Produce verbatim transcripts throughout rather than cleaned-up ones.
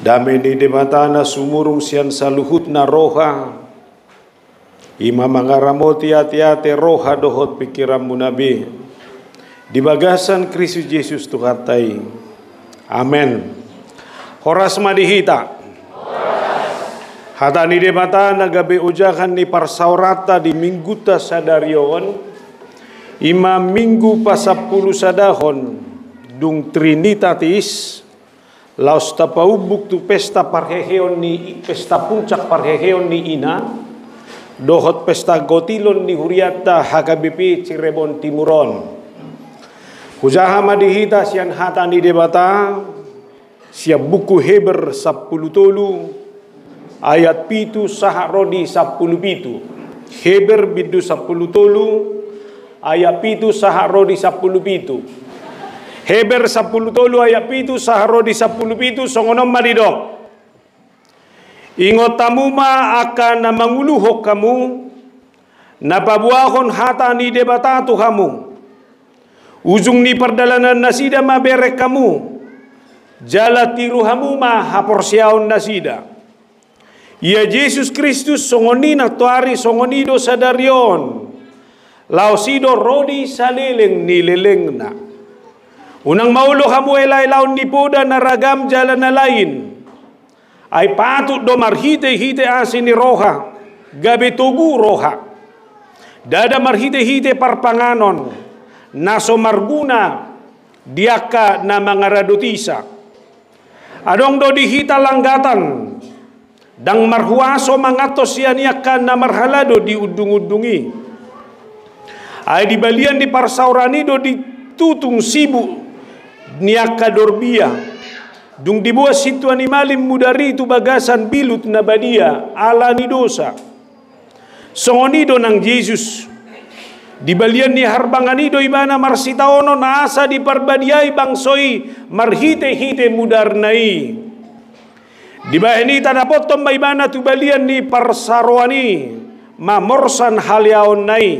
Dame ni Debata na sumurung sian saluhutna roha, i ma mangaramoti ateate, roha dohot pingkiranmuna be di bagasan Kristus Jesus Tuhanta i. Amen. Horas ma di hita. Hata ni Debata na gabe ojahan ni parsaoranta di Minggunta sadari on, i ma Minggu pasampulusadahon dung Trinitatis, laos tapaumbuk tu pesta parheheon ni, pesta puncak parheheon ni ina, dohot pesta gotilon ni hurianta H K B P Cirebon Timur on. Hujaha ma di hita sian hata ni Debata, sian buku Heber sampulu tolu, ayat pitu sahat ro di sampulu pitu. Heber bindu sampulu tolu, ayat pitu sahat ro di sampulu pitu. Heber sampulu tolu ayat pitu sahat ro di sampulu pitu, songon on ma didok. Ingot hamu ma angka na manguluhon hamu, na paboahon hata ni Debata tu hamu. Ujung ni pardalanan nasida ma bereng hamu, jala tiru hamu ma haporseaon nasida. Ia Jesus Kristus songon i nantoari, songon i do sadari on, laos i do ro di saleleng ni lelengna. Unang ma olo hamu elaelaon ni poda na ragam jala na lain. Ai patut do marhitehite asi ni roha, gabe togu roha. Ndada marhitehite parpanganon, na so marguna di angka na mangaradotisa. Adong do di hita langgatan, ndang marhuaso mangantos sian i angka na marhalado di undungundung i. Ai di balian ni parsaoran i do ditutung sibuk ni angka dorbia, dung diboan sintua ni malim mudar i tu bagasan bilut na badia ala ni dosa. Songon i do nang Jesus. Di balian ni harbangan i do ibana marsitaonon asa diparbadiai bangso i marhitehite mudarna i. Dibahen i tadapothon ma ibana tu balian ni parsaroan i mamorsan haleaonna i.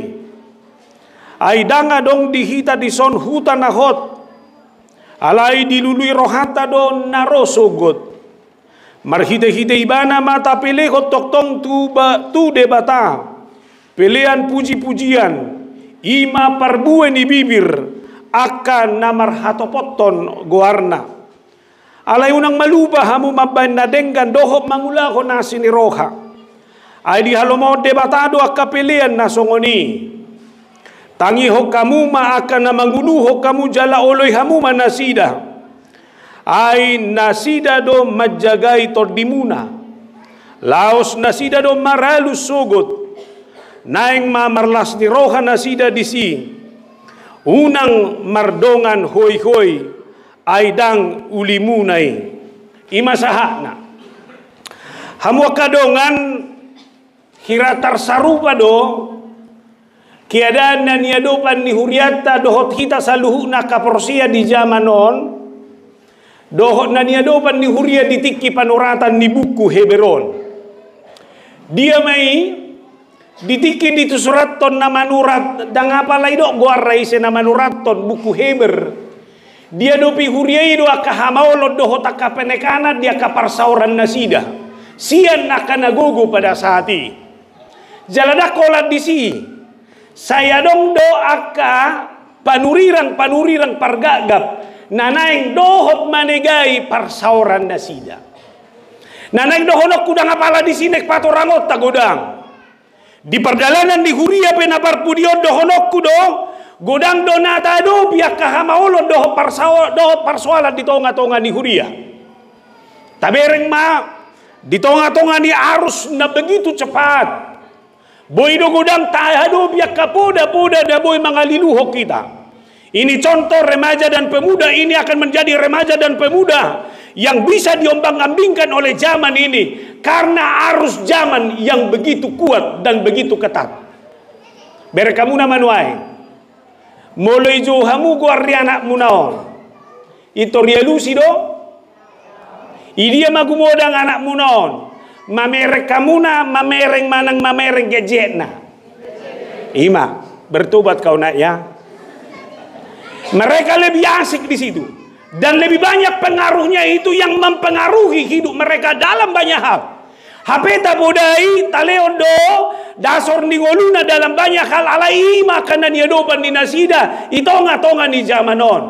Ai ndang adong di hita dison huta na hot. Alai dilului rohanta do na ro sogot. Marhitehite ibana ma tapelehon tongtong tu ba-, tu Debata pelean pujipujian, i ma parbue ni bibir angka na marhatopothon goarna. Alai unang ma lupa hamu mambahen na denggan dohot mangulahon asi ni roha. Ai dihalomohon Debata do angka pelean na songon i. Tangihon hamu ma angka na manguluhon hamu jala oloi hamu ma nasida. Ai nasida do manjagai tondimuna. Laos nasida do maralus sogot. Naeng ma marlas ni roha nasida disi. Unang mardongan hoihoi, ai ndang ulimuna i. I ma sahatna. Hamu angka dongan, hira tarsarupa do keadaan na niadopan ni hurianta dohot hita saluhutna angka porsea di jaman on, dohot na niadopan ni huria di tingki panoratan ni buku Heber on. Dia ma i, di tingki ditusurathon na manurat, ndang apala didok goarna ise na manurathon buku Heber. Diadopi huria i do angka hamaolon dohot angka penekanan di angka parsaoran nasida sian angka na gogo pada saat i. Jala ndang holan disi, sai adong do angka panurirang-panurirang pargapgap na naeng dohot manegai parsaoran nasida. Na naeng dohononku ndang apala disi naeng patorangonta godang. Di pardalanan ni huria pe na parpudi on dohononku do, godang do na taadopi angka hamaolon dohot parsao-, dohot parsoalan di tongatonga ni huria. Tabereng ma, di tongatonga ni arus na begitu cepat, boi do godang taadopi angka poda-poda na boi mangaliluhon hita. Ini contoh remaja dan pemuda ini akan menjadi remaja dan pemuda yang bisa diombang-ambingkan oleh zaman ini karena arus zaman yang begitu kuat dan begitu ketat. Bereng hamu na manuaeng. Molo ijou hamu goar ni anakmuna on, pintor dialusi do? Idia ma gumodang anakmuna on? Mamereng hamuna, mamereng manang mamereng gejekna? I ma, bertobat kau nak ya. Mereka lebih asik di situ. Dan lebih banyak pengaruhnya itu yang mempengaruhi hidup mereka dalam banyak hal. Hape tapodai, talehon do dasor ni ngoluna dalam banyak hal, alai i ma angka na niadopan ni nasida i tonga-tonga ni jaman on.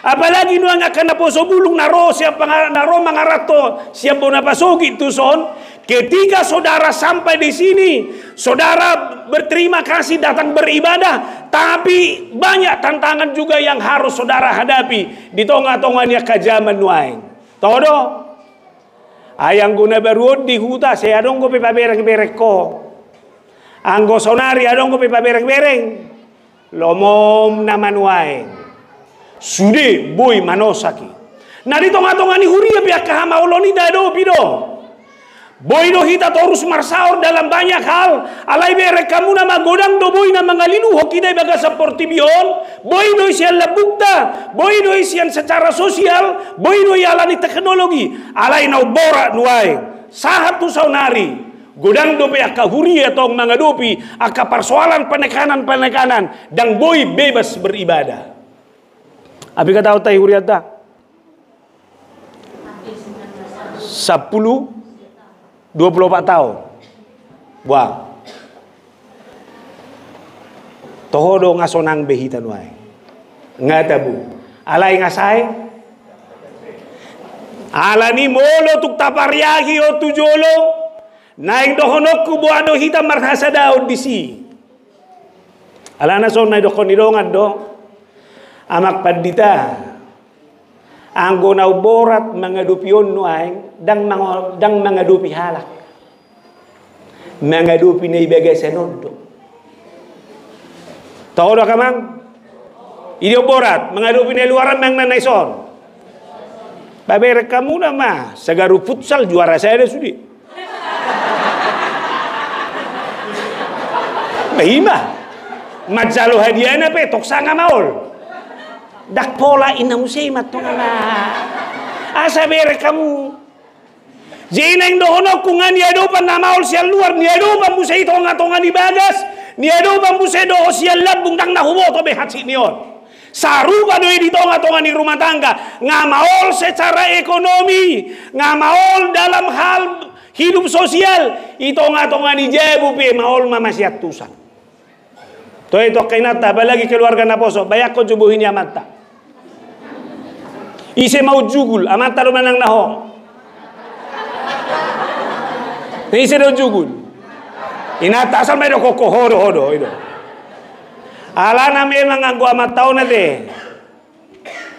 Apalagi nuaeng angka naposo bulung na ro sian panga-, na ro mangaranto sian bona pasogit tuson, ketika saudara sampai di sini, saudara berterima kasih datang beribadah, tapi banyak tantangan juga yang harus saudara hadapi di tonga-tonga ni angka jaman nuaeng. Toho do? Ai anggo na baru on di huta, sai adong dope pabereng-bereng ho. Anggo saonari adong dope pabereng-bereng. Lomom nama nuaeng. Sude boi manosak i. Na di tonga-tonga ni huria pe angka hamaolon i taadopi do. Boi do hita torus marsaor dalam banyak hal. Alai bereng hamu nama, godang do boi na mangaliluhon hita i bagasan portibi on. Boi do i sian lambungta, boi do i sian secara sosial, boi do i alani teknologi. Alai na umborat nuaeng, sahat tu saonari, godang dope angka huria tong mangadopi angka parsoalan, penekanan-penekanan, ndang boi bebas beribadah. Api kata otai hurianta? Sampulu, dua pulu opat taon. Boha? Toho do nga sonang be hita nuaeng. Nga tabo. Alai nga sae? Alani molo tung tapariahi on tu jolo, naeng dohononku boha do hita marhasadaon disi. Alana songon na didokkon ni dongan do, Amang Pandita, anggo na umborat mangadopi on nuaeng, ndang mango-, ndang mangadopi halak. Mangadopi na i bagasan on do. Toho do angka amang? I do umborat, mangadopi na i luaran manang na i son. Pabereng hamu nama, sagaru futsal juara sada sude. Ba i ma. Manjalo hadiahna pe tong sanga maol. Ndang pola inna muse i ma tong ama. Asa bereng hamu. Jadi naeng dohononku nga niadopan na maol sian luar, niadopan muse i tonga-tonga ni bagas, niadopan muse dohot sian lambung, ndang na huboto be hansit ni on. Sarupa do i di tonga-tonga ni rumah tangga, nga maol secara ekonomi, nga maol dalam hal hidup sosial, i tonga-tonga ni jabu pe maol ma masiantusan. Toe tu angka inanta, apalagi keluarga naposo, bayangkon jo bohi ni amanta. Ise ma unjugul, amanta do manang na ho? Na ise do unjugul? Inanta, asal ma idokkon ho, ho do, ho do, i do. Alana memang anggo amanta on ate.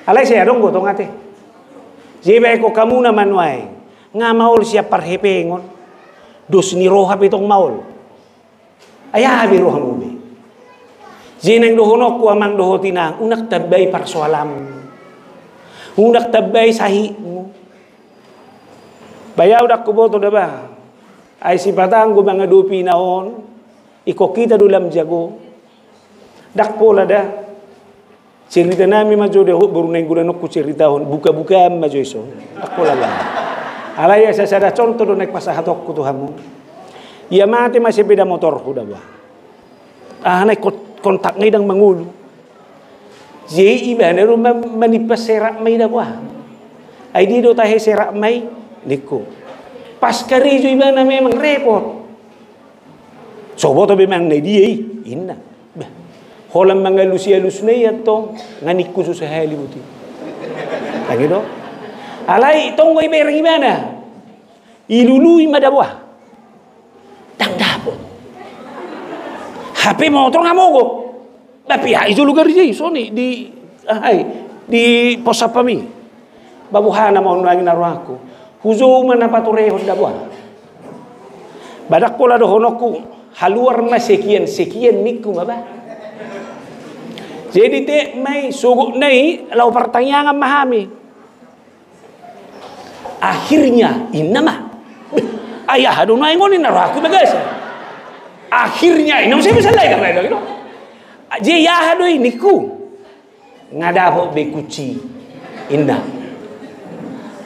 Alai sai adong do tong ate. Jadi baen hamu nama nuaeng, nga maol sian parhepengon. Dos ni roha pe tong maol. Ai aha be rohamu be? Jadi naeng dohononku amang dohot inang, unang tambai parsoalanmu. Unang tambai sahitmu. Ba ia unang huboto da ba. Ai sipata anggo mangadopi na on, ingkon hita do lam jago. Ndang pola da. Cerita nami ma jo dohot boru na inggonanku ceritahon, buka-bukaan ma jo i son. Ndang pola ba. Alai asa sada contoh do naeng pasahatonku tu hamu. Ia mate ma sepeda motorhu da ba. Aha na kon-, kontakna i ndang mangolu. Jadi ibana do ma-, manimpas serak ma i da ba. Ai dia do tahe serak ma i, ningku. Pas karejo ibana memang repot. So huboto be manang na dia i, inna. Bah, holan mangalus-alus na i antong, nga ningku so sahali boti. Ndang i do. Alai tong do ibereng ibana. Ilului ma da ba. Ndang dapot. Hape motor nga mogok. Ba pihak i jolo gari i, soni di, ahai, di pos satpam i. Ba boha nama on nuaeng na rohangku. Hujou ma na paturehon da ba. Ba ndang pola dohononku, haluar ma sekian-sekian ningku ma ba. Jadi tek ma i, sogot na i, laho partangiangan ma hami. Akhirnya, inna ma. Ai aha do nuaeng on inna rohangku i bagasan. Akhirnya, inna muse be sallai da ba, gitu. Jadi aha do i ningku. Nga dapot be kunci. Inna.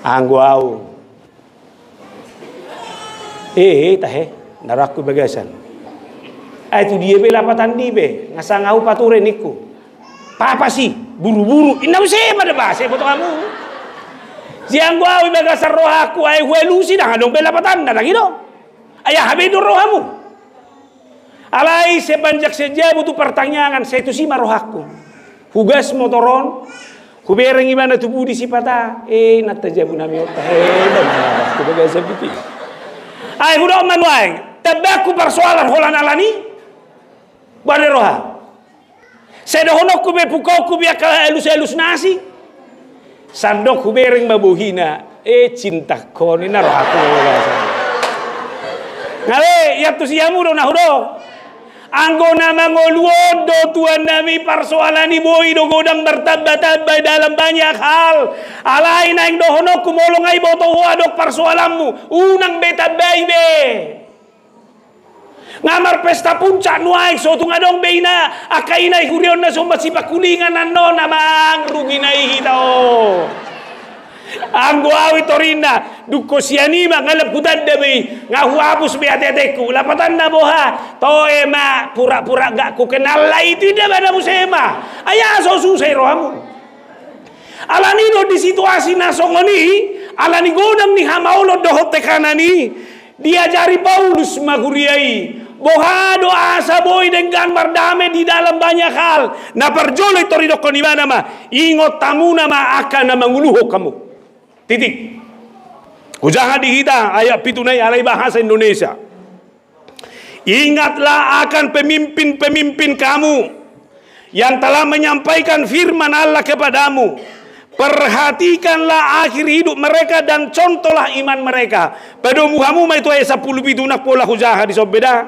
Anggo au. Eh, eh, tahe. Na rohangku i bagasan. Ai tu dia be lapatan ni be. Nga sanga au pature ningku. Papas i. Buru-buru, inna muse ma da basa, boto hamu. Sian anggo au i bagasan rohangku, ai hualusi ndang adong be lapatanna, ndang i do. Ai aha be do rohamu. Alai sepanjang sian jabu tu partangiangan, sai tusi ma rohangku. Hugas motor on, hubereng ibana tu budi sipata, eh, inanta jabu nami on ta, eh, inanta jabu nami on ta. Ai hudok ma nuaeng, tamba angku parsoalan holan alani, boha do roha. Sai dohononku be, pungkaonku be angka alus-alus na asing. Sandok hubereng ma bohina, eh, cintaku on, inna rohangku. Nga be, iantusi hamu do na hudok. Anggo na mangolu on do tuan nami, parsoalan i boi do godang martamba-tamba dalam banyak hal. Alai naeng dohononku, molo nga iboto ho adong parsoalanmu, unang be tambai be. Nga marpesta puncak nuaeng, so tung adong be ina, angka ina i hurionna so masipangkulingan annon, amang, rugi na i hita o. Anggo au i torinna, dung ho sian i ma, nga lam hutanda be i, nga huapus be ate-atengku, lapatanna boha, toe ma, pura-pura gak kukenal lah itu, inna ibana muse ma. Ai aha so susah i rohamu. Alani do di situasi na songon i, alani godang ni hamaolon dohot tekanan i, diajari Paulus ma huria i, boha do asa boi denggan mardame di dalam banyak hal. Na parjolo i tor idokkon ibana ma, ingot hamuna ma angka na manguluhon hamu. Titik. Hujaha di hita ayat pituna i, alai bahasa Indonesia. Ingatlah akan pemimpin-pemimpin kamu yang telah menyampaikan firman Allah kepadamu. Perhatikanlah akhir hidup mereka dan contohlah iman mereka. Padomu hamu ma i tu ayat sampulu pitu, nang pola hujaha di son be da.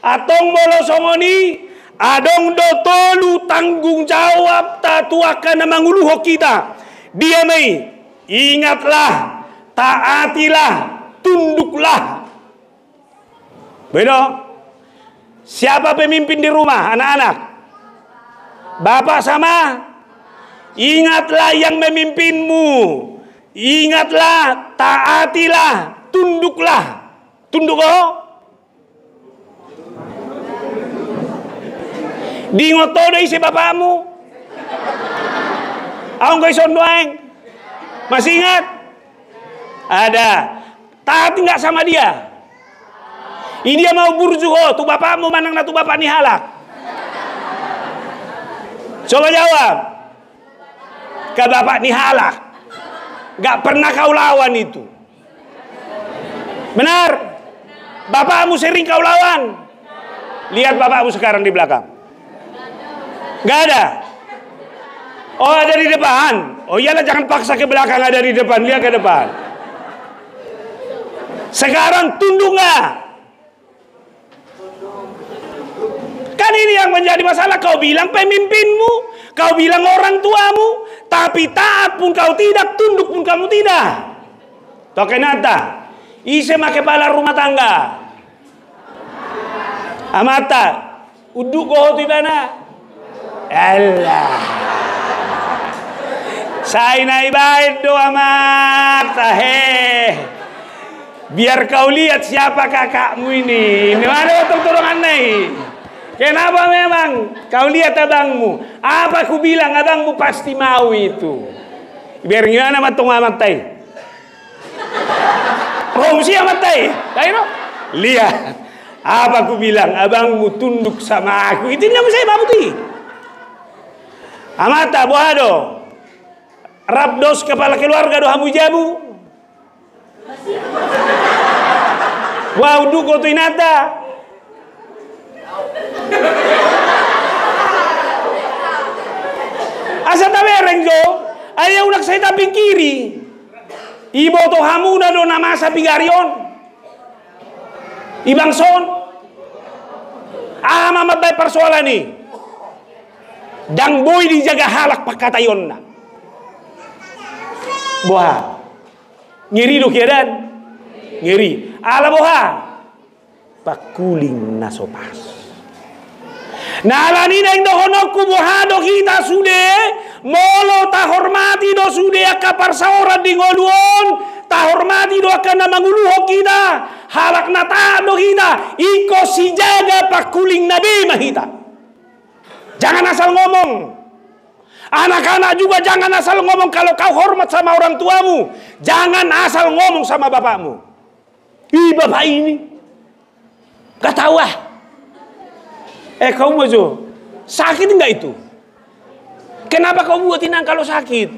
Antong molo songon i, adong do tolu tanggung jawab ta tu angka na manguluhon hita. Dia ma i, ingatlah, taatilah, tunduklah. Boi do? Siapa pemimpin di rumah, anak-anak? Bapak sama? Ingatlah yang memimpinmu. Ingatlah, taatilah, tunduklah. Tunduk ho? Diingot ho do ise bapakmu? Au anggo ison nuaeng. Masih ingat? Ada. Taat nggak sama dia? Idia ma umburju ho, tu bapakmu manang na tu bapak ni halak? Coba jawab. Ke bapak ni halak. Nggak pernah kau lawan itu. Benar? Bapakmu sering kau lawan? Lihat bapakmu sekarang di belakang. Nggak ada? Oh, ada di depan. Oh iyalah, jangan paksa ke belakang, ada di depan. Lihat ke depan. Sekarang tunduk nggak? Kan ini yang menjadi masalah. Kau bilang pemimpinmu, kau bilang orang tuamu, tapi taat pun kau tidak, tunduk pun kamu tidak. Toke nanta, ise ma kepala rumah tangga? Amanta. Unduk ho tu ibana? Alah. Sai na ibaen do amanta, he. Biar kau lihat siapa kakakmu ini. Ini mana tongtong-tongan i? Kenapa memang? Kau lihat abangmu. Apa kubilang, abangmu pasti mau itu. Biar gimana ma tong amanta i. Ro muse amanta i. Lihat. Apa kubilang, abangmu tunduk sama aku. Itu inna muse bamu tu i. Amanta, boha do? Rap dos kepala keluarga do hamu jabu? Boha, unduk ho tu inanta? Asa tabereng jo, ai unang sai tapingkiri. Iboto hamuna do na masa pigari on? Ibang son? Aha ma mambaen parsoalan i? Ndang boi dijaga halak pangkataionna. Boha? Ngeri do keadaan? Ngeri. Ala boha? Pangkuling na so pas. Na alani naeng dohononku, boha do hita sude, molo tahormati do sude angka parsaoran di ngolu on, tahormati do angka na manguluhon hita, halak na taat do hita, ingkon sijaga pangkulingna be ma hita. Jangan asal ngomong. Anak-anak juga jangan asal ngomong kalau kau hormat sama orang tuamu. Jangan asal ngomong sama bapakmu. Ih, bapak ini. Gak tahu ah. Eh, kau mau jo. Sakit nggak itu? Kenapa kau buat inang kalau sakit?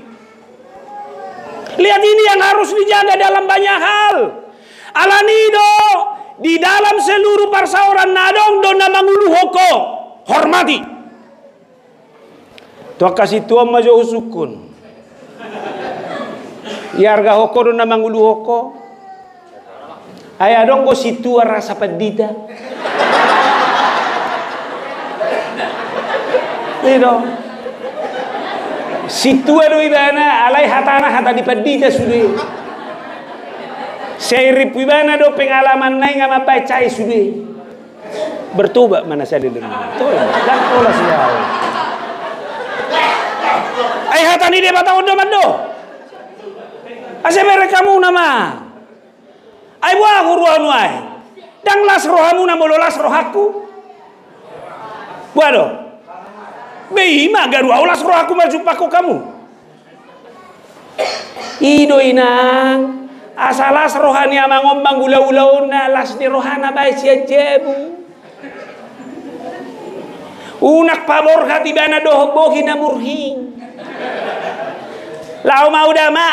Lihat ini yang harus dijaga dalam banyak hal. Alani do, di dalam seluruh parsaoran na adong do na manguluhon ho. Hormati. Tu angka sintua ma jo husungkun. Iargahon ho do na manguluhon ho. Ai adong do sintua rasa pandita. Sintua do ibana, alai hatana hata ni pandita sude. Sai rip ibana do pengalaman na i nga mambaen sae sude. Bertobat ma na saleleng. Tobat. Ndang pola siau. Ai hata ni Debata on do mandok. Asa bereng hamu nama. Ai boha huroha nuaeng. Ndang las rohamuna molo las rohangku. Boha do? Be ima garu au las rohangku marjumpang hamu. I do inang, asa las roha ni amang on mangula-ula on na las ni rohana baen sian jabu. Unang paborhat ibana dohot bohi na murhing. Laho ma uda ma.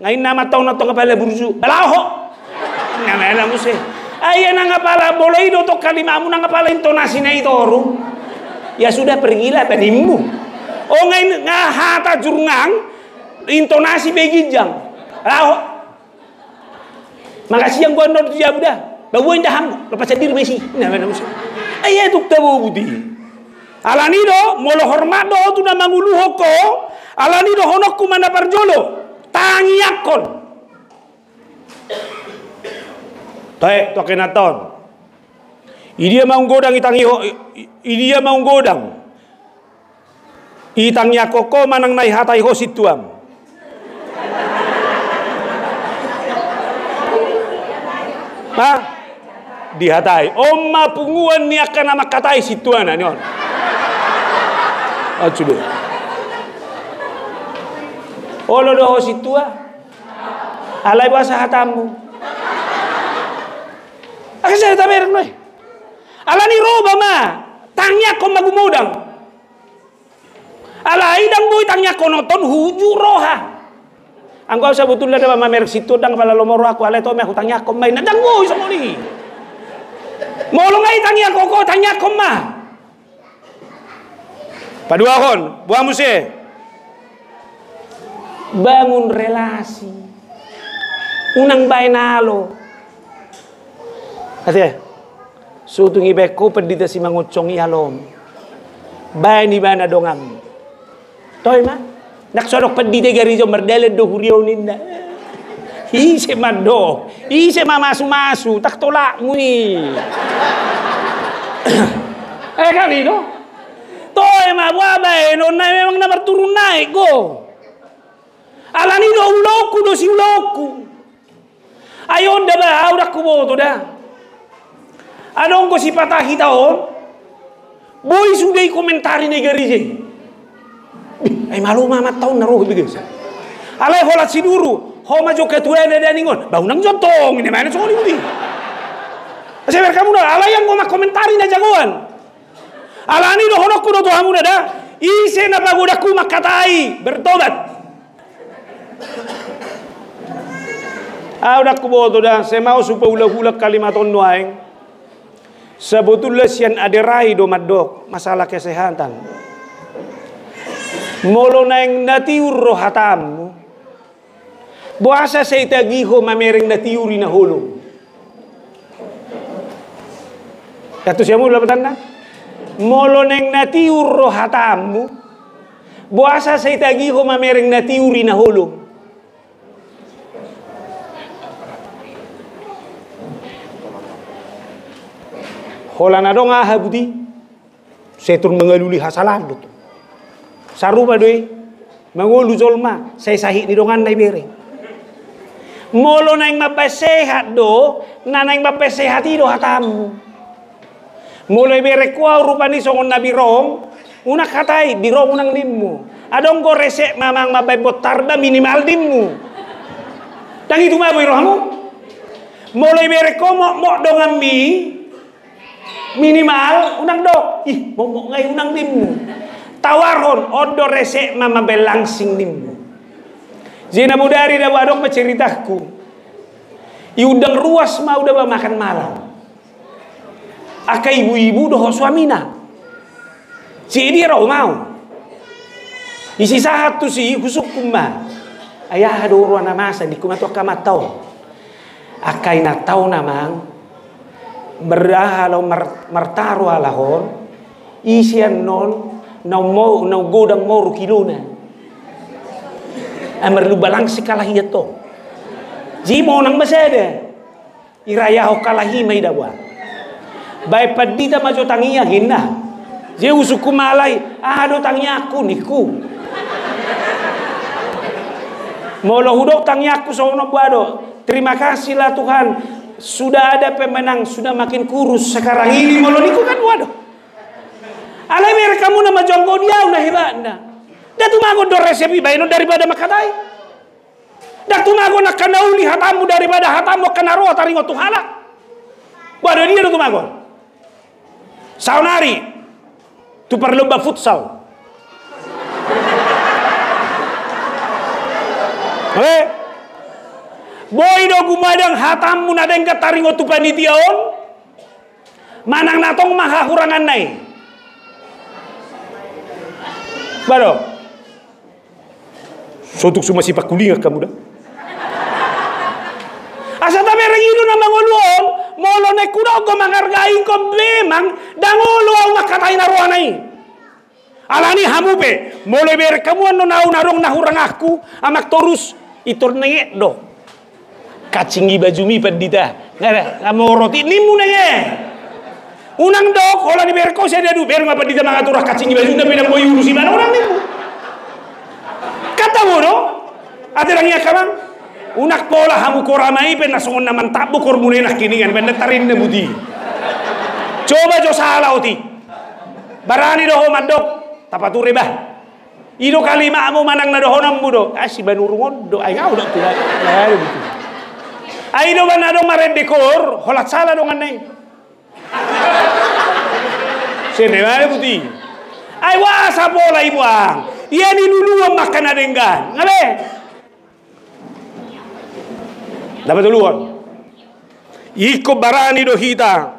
Nga inna ma tong na tong apala burju. Balaho. Nga mena muse. Ai nang apala molo i do tong kalimatmu nang apala intonasi na i toru. Ya sudah pergilah tanimmu. O nga in nga hata jurnang. Intonasi be ginjang. Laho. Makasiang gua nor tu jabu da. Babuan daham. Lopas sandiri besi. Nah, mana musuh. Ai ya tuk tabo buti. Alani do, molo hormat do tu na manguluhon ho. Alani do honokku ma na parjolo. Tangiangkon. Toe, toke na ton. Idia maung godang itangi ho, i- i- idia maung godang. Itangiangkon ho manang na ihatai ho sintuam. Ha? Dihatai. On ma punguan ni angka na manghatai sintuana ni on. Acu do. Olo do ho sintua. Alai boasa hatammu. Aka saya tabereng noi. Alani roba ma. Tangiangkon ma gumodang. Alai ndang boi tangiangkon on hujur roha. Anggo au sabotulna da mamereng sintua ndang pala lomo rohangku alai to ma hutangiangkon ma inna ndang boi songon i. Molo nga itangiangkon ho tangiangkon ma. Paduahon, boha muse. Bangun relasi. Unang baen alo. Ate. Sotung ibaen ho pandita Simangunsong i alom. Baen ibana donganmu. Toe ma. Ndang so adong pandita i gareja on mardalan do huria on inna. Ise mandok. Ise mamasu-masu. Tak tolakmu i. Eh kali do. Toe ma boha baenon na memang na marturun naek do. Alani do ulaonku do siulaonku. Ai on da ba au ndang huboto da. Adong do sipata hita on. Boi sude i komentari na i gareja i. Ai malo ma amanta on na ro i bagasa. Alai holan siduru ho ma jo ketua na daning on ba unang jo tong inna ma songon i. Asa bereng hamu na alai anggo ma komentari na jagoan. Alani dohononku do tu hamuna da. Ise na pagodangku mangkatai bertobat. Au ndang huboto da, sai ma au hupaulak-ulak kalimat on nuaeng. Sabotulna sian aderai do mandok masalah kesehatan. Molo naeng na tiur rohatanmu, boasa sai tagiho mamereng na tiur i na holong? Antusiamu lapatanna. Molo naeng na tiur rohatanmu, boasa sai tagiho mamereng na tiur i na holong? Holan adong aha buti? Sai tor mangalului hasalaan do tu. Sarupa do i. Mangolu jolma sai sahit ni donganna ibere. Molo naeng mambaen sehat do, na naeng mambaen sehat i do hatammu. Molo iberengku au rupani songon na birong, unang hatai birong unang nimmu. Adong do resek ma amang mambaen bontar ba minimal nimmu. Ndang i tu ma boi rohamu. Molo ibereng ho mokmok donganmi, minimal unang dok, ih, mokmok nga i unang nimmu. Tawarhon, on do resek ma mambaen langsing nimmu. Jadi na bodari da ba adong ma ceritangku. Iundang ruas ma au da ba makan malam. Angka ibu-ibu dohot suamina. Jadi ro ma au. Isi sahat tusi, husungkun ma. Ai aha do roha na masa, ningku ma tu angka amanta on. Angka inanta on amang. Mardaha laho mar-, martaro halak on. Isi annon, na mo-, na godang moru kilona. Ai marlumba langsing halak i antong. Jadi monang ma sada. Irayahon halak i ma i da ba. Baen pandita ma jo tangiang ninna. Jadi husungkun ma halak i, aha do tangiangku ningku. Molo hudok tangiangku songon on ba do. Terima kasihlah Tuhan, sudah ada pemenang, sudah makin kurus sekarang ini, molo ningku kan ba do. Alai ibereng hamu na ma jo anggo di au na hebatna. Nda tumagon do resek i baenon daripada mangkatai. Nda tumagon angka na uli hatammu daripada hatammu angka na roa taringot tu halak. Ba do, dia do tumagon. Saonari tu parlomba futsal. Eh? Boi do gumadang hatammu na denggan taringot tu panitia on. Manang na tong ma hahuranganna i. Ba do. Sotuk suma sipangkulingan hamu da. Asa tabereng i do na mangolu on, molo naeng hudok do manghargai ingkon memang ndang olo au mangkatai na rohana i. Alani hamu pe, molo ibereng hamu annon au na adong na huranganku, amang torus, intor nenget do. Kancing i bajumi pandita. Nga, nga morot i nimmu nenge. Unang dok, holan ibereng ho sada du, bereng ma pandita mangatur kancing i bajuna pe ndang boi urus ibana, unang nimmu. Kata bodo, ate dang i angka amang. Unang pola hamu korama i pe na songon na mantap bo kormuna i nangkiningan, baen na tarinna buti. Coba jo sala oti. Barani do ho mandok, tapature bah. I do kalimatmu manang na dohononmu do. Ah, si Banurung on do. Ai nga do tu. Ai do ba na adong marende kor, holan sala donganna i. Sene ma do buti. Ai boasa pola i buang. Ia niluluan ma angka na denggan. Nga be. Dapot uluhon. Ingkon barani do hita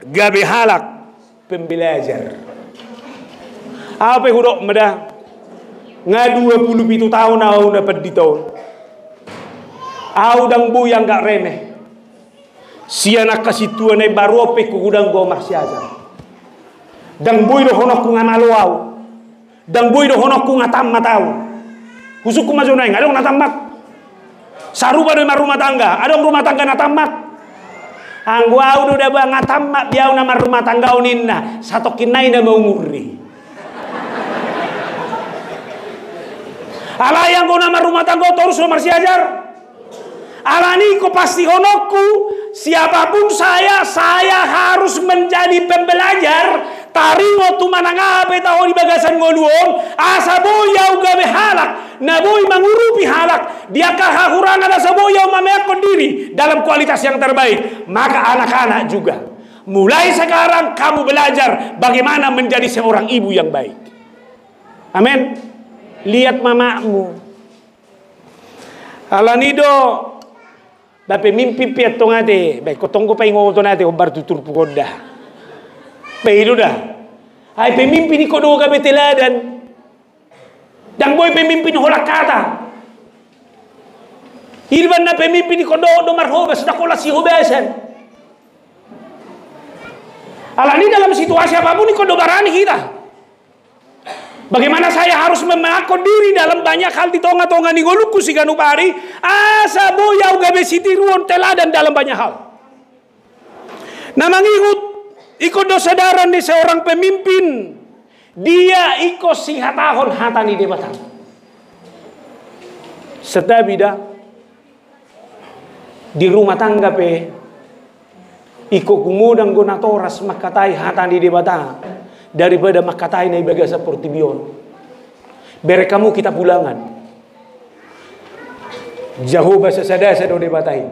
gabe halak pembelajar. Au pe hudok ma da, nga dua pulu pitu taon au na pandita on. Au ndang boi anggap remeh. Sian angka sintua na imbaru on pe ingkon hudang do marsiajar. Ndang boi dohononku nga malo au. Ndang boi dohononku nga tammat au. Husungkun ma jo nuaeng, adong na tammat? Sarupa do i marrumah tangga, adong rumah tangga na tammat? Anggo au do da ba nga tammat be au na marrumah tangga on ninna, satongkin nai na maumurni. Alai anggo na marrumah tangga on torus do marsiajar. Alani i ingkon pastihononku, siapapun saya, saya harus menjadi pembelajar, taringot tu manang aha pe taho di bagasan ngolu on, asa boi au gabe halak na boi mangurupi halak di angka hahurangan, asa boi au mameakkon diri dalam kualitas yang terbaik. Maka anak-anak juga, mulai sekarang kamu belajar bagaimana menjadi seorang ibu yang baik. Amin. Lihat mamamu. Alani do, ba pemimpin pe antong ate, ba ingkon tong do paingoton ate, hombar tu turpuk on da. Ba i do da. Ai pemimpin ingkon do gabe teladan. Ndang boi pemimpin holan hata. Iba na pemimpin ingkon do, do marhobas, ndang holan sihobasan. Alani dalam situasi apapun ingkon do barani hita. Bagaimana saya harus memeakkon diri dalam banyak hal di tonga-tonga ni ngolungku siganup ari, asa boi au gabe sitiruon teladan dalam banyak hal. Na mangihut, ingkon do sadaran ni seorang pemimpin, dia ingkon sihatahon hata ni Debata. Santabi da. Di rumah tangga pe, ingkon humodang do natoras mangkatai hata ni Debata daripada mangkatai na di bagasan portibi on. Bereng hamu kitab Ulangan. Jahowa sasada-sada do Debata i.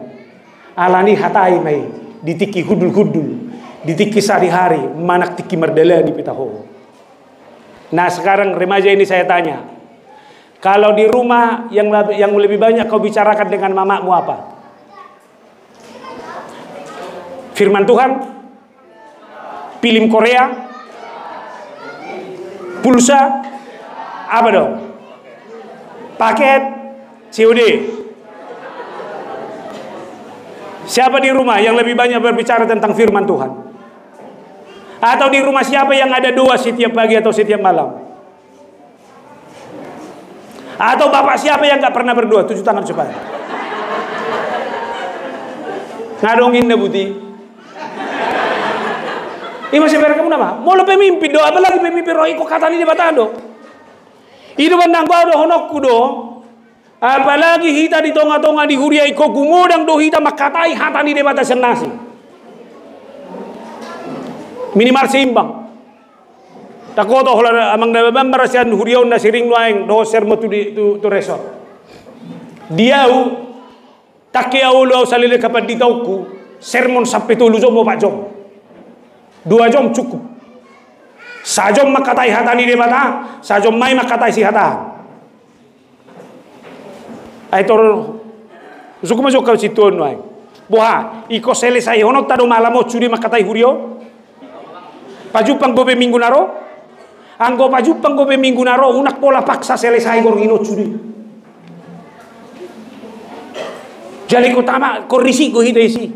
Alani hata i ma i, di tingki hundul-hundul, di tingki sehari-hari, manang tingki mardalani pe taho. Nah, sekarang remaja ini saya tanya, kalau di rumah yang lab-, yang lebih banyak kau bicarakan dengan mamamu apa? Firman Tuhan? Film Korea? Pulsa? Apa dong? Paket? C O D? Siapa di rumah yang lebih banyak berbicara tentang firman Tuhan? Atau di rumah siapa yang ada doa setiap pagi atau setiap malam? Atau bapak siapa yang nggak pernah berdoa? Tujuh tangan supaya. Ngadong inna buti. Ima sebar kamu nama. Molo pemimpin do, apalagi pemimpin roh, ingkon hata ni Debata do. I do bannang gua do honokku do. Apalagi hita di tonga-tonga ni huria, ingkon gumodang do hita mangkatai hata ni Debata sian na asing. Minimal seimbang. Takoto holan amang na baban marasian huria on na siring nuaeng dohot sermon tu di, tu, tu resort. Di au, tangke au olo au saleleng hapanditaonku, sermon sampe tolu jom, opat jom. Dua jom cukup. Sajom mangkatai hata ni Debata, sajom ma i mangkatai sihatahan. Ai tor, suku ma suka situon nuaeng. Boha, ingkon selesaihononta do malam on sude mangkatai huria on? Pajumpang dope minggu na ro? Anggo pajumpang dope minggu na ro, unang pola paksa selesai gorginot sude. Jadi kota ma, kondisi go hita isi.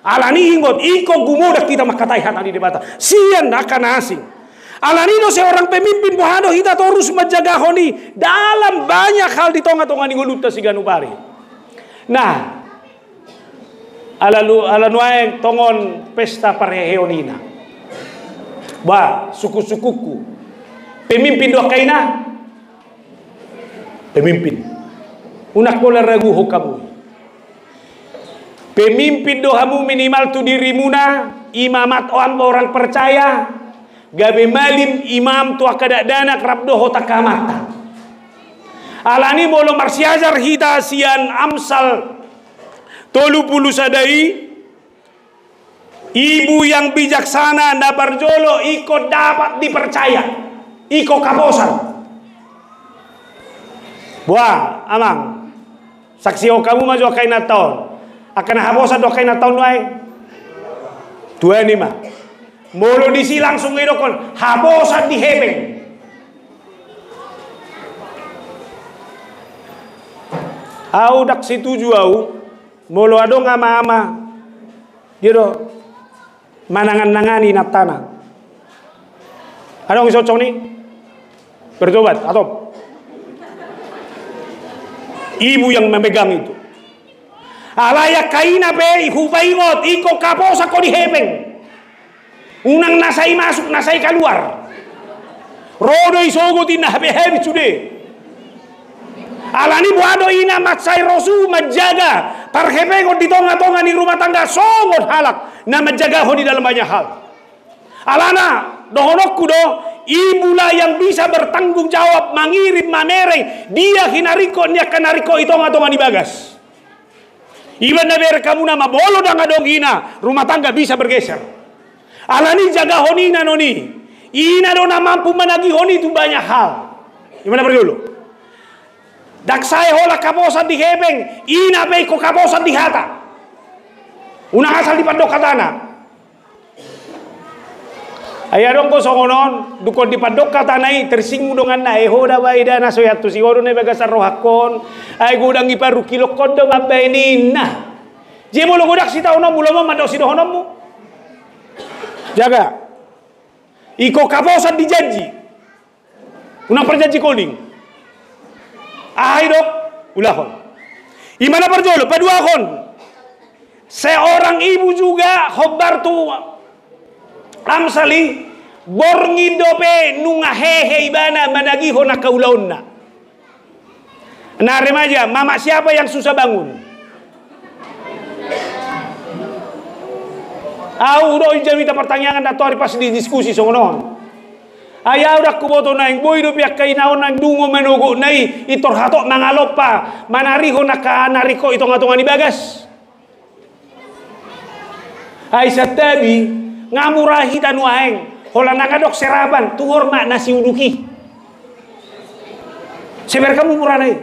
Alani ingot, ingkon gumodang hita mangkatai hata ni Debata. Sian angka na asing. Alani do seorang pemimpin boha do hita torus manjagahon i dalam banyak hal di tonga-tonga ni ngolunta siganup ari. Nah, ala lu-, ala nuaeng tongon pesta parheheon ina. Ba, suku-sukuku. Pemimpin do angka ina. Pemimpin. Unang pola raguhon hamu. Pemimpin do hamu minimal tu dirimuna, imamat o am orang percaya, gabe malim imam tu angka dakdanak rap dohot angka amanta. Alani molo marsiajar hita sian Amsal tolu pulu sada i, ibu yang bijaksana na parjolo ingkon dapat dipercaya, ingkon haposan. Boha, amang. Saksihon hamu ma jo angka inanta on. Angka na haposan do angka inanta on nuaeng. Tuani ma. Molo disi langsung idokkon, haposan di hepeng. Au ndang setuju au, molo adong ama-ama. Dia do. Manangan-nangani inantana. Adong i socong ni? Bertobat, atau? Ibu yang memegang itu. Alai angka ina pe, hupaingot, ingkon haposan ho di hepeng. Unang na sai masuk, na sai kaluar. Ro do i sogot inna habehebit sude. Alani boha do ina mansai ro suhu manjaga parhepengon di tonga-tonga ni rumah tangga songon halak na manjagahon i dalam banyak hal. Alana, dohononku do, ibulah yang bisa bertanggung jawab mangirim, mamereng dia hinaringkot ni angka na ringkot i tonga-tonga ni bagas. Iba na bereng hamu nama, molo ndang adong ina, rumah tangga bisa bergeser. Alani jagahon ina non i. Ina do na mampu managihon i tu banyak hal. Ima na parjolo. Ndang sae holan haposan di hepeng, ina pe ingkon haposan di hata. Unang asal dipandok hatana. Ai adong do songon on, dungkon dipandok hatana i, tersinggung donganna, eh, ho da bae da na so iantusi ho do na i bagasan rohangkon, ai godang i parungkilonhon do mambaen i, ninna. Jadi molo godang sitaononmu, lomo mandok sidohononmu. Jaga. Ingkon haposan di janji. Unang parjanji koling. Aha i do? Ulahon. Ima na parjolo, paduahon. Seorang ibu juga hombar tu Amsal i, borngin dope nunga hehe ibana managihon angka ulaonna. Nah, remaja, mama siapa yang susah bangun? Au do i jamita partangiangan na tori pas didiskusi songon on. Ai ahu ndang huboto nuaeng, boi dope angka ina on naeng dungo manogotna i, intor hatop mangalompa, manarihon angka na ringkot i tonga-tonga ni bagas. Ai santabi, nga mura hita nuaeng, holan ndang adong serapan, tuhor ma na siuduk i. Seberkamu murana i.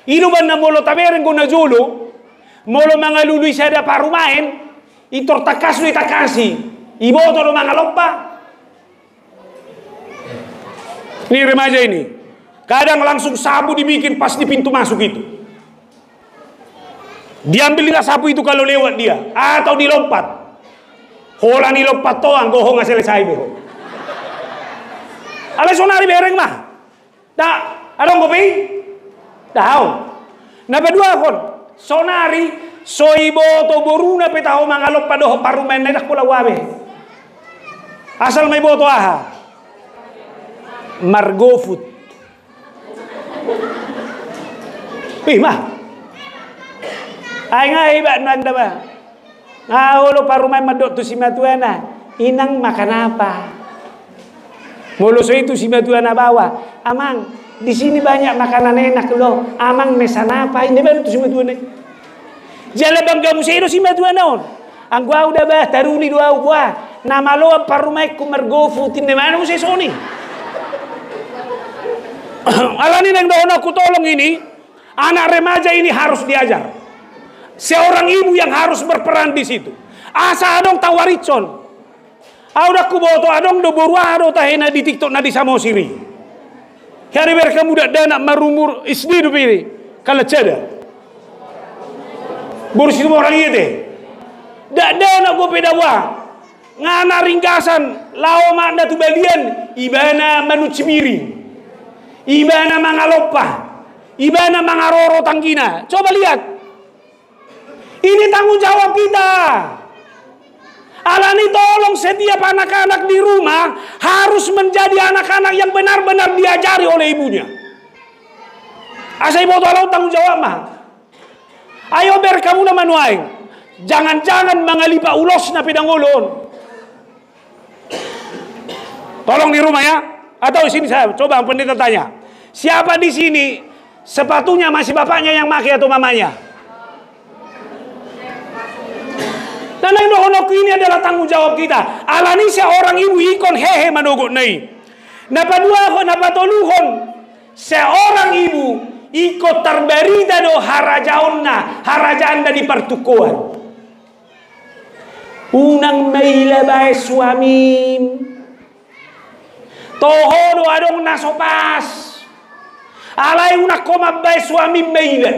I do umbahen na molo tabereng do na jolo, molo mangalului sada parumaen, intor tangkas do itangkasi, iboto do mangalompa. Ini remaja ini, kadang langsung sapu dibikin pas di pintu masuk itu. Diambil juga sapu itu kalau lewat dia, atau dilompat. Holan dilompat doang, gohong selesai be ho. Alai sonari bereng ma. Nda adong dope i? Daong. Na paduahon, sonari so iboto boruna pe taho mangalompa dohot parumaenna, ndang pola ua be. Asal ma iboto aha? Margofut. Ih, mah. Ai nga hebat nanda, bah. Nga olo parumaen mandok tu simatuana, "Inang, makan apa?" Molo so i tu simatuana baoa, "Amang, di sini banyak makanan enak loh, Amang mesan apa?" Inda baen tu simatuana i. Jala bangga muse do simatuana on. "Anggo ahu da, bah, taruli do ahu, bah. Na maloan parumaenku margofut," inda baen muse songon i. Alani naeng dohononku, tolong ini, anak remaja ini harus diajar. Seorang ibu yang harus berperan di situ. Asa adong tawaritson. Ahu ndang huboto, adong do boru aha do tahe na di TikTok na di Samosir i. Hea, dibereng hamu dakdanak marumur S D dope i, kalas sada. Boru Situmorang i ate. Dakdanak dope da ua. Nga na ringgasan, laho ma na tu balian, ibana manunci miring. Ibana mangalompa. Ibana mangaroro tanggina. Coba lihat. Ini tanggung jawab kita. Alani tolong setiap anak-anak di rumah harus menjadi anak-anak yang benar-benar diajari oleh ibunya. Asa iboto halak on tanggung jawab ma. Ayo bereng hamu na manuaeng. Jangan-jangan mangalipa ulosna pe dang olo on. Tolong di rumah ya. Atau di sini saya coba pendeta tanya. Siapa di sini sepatunya masih bapaknya yang make atau mamanya? Nah, naeng dohononku, ini adalah tanggung jawab kita. Alani seorang ibu ingkon hehe manogotna i. Na paduahon, na patoluhon, seorang ibu ingkon tarbarita do harajaonna, harajaanna di partukoan. Unang maila baen suamim. Toho do adong na so pas. Alai unang ho mambaen suamim maila.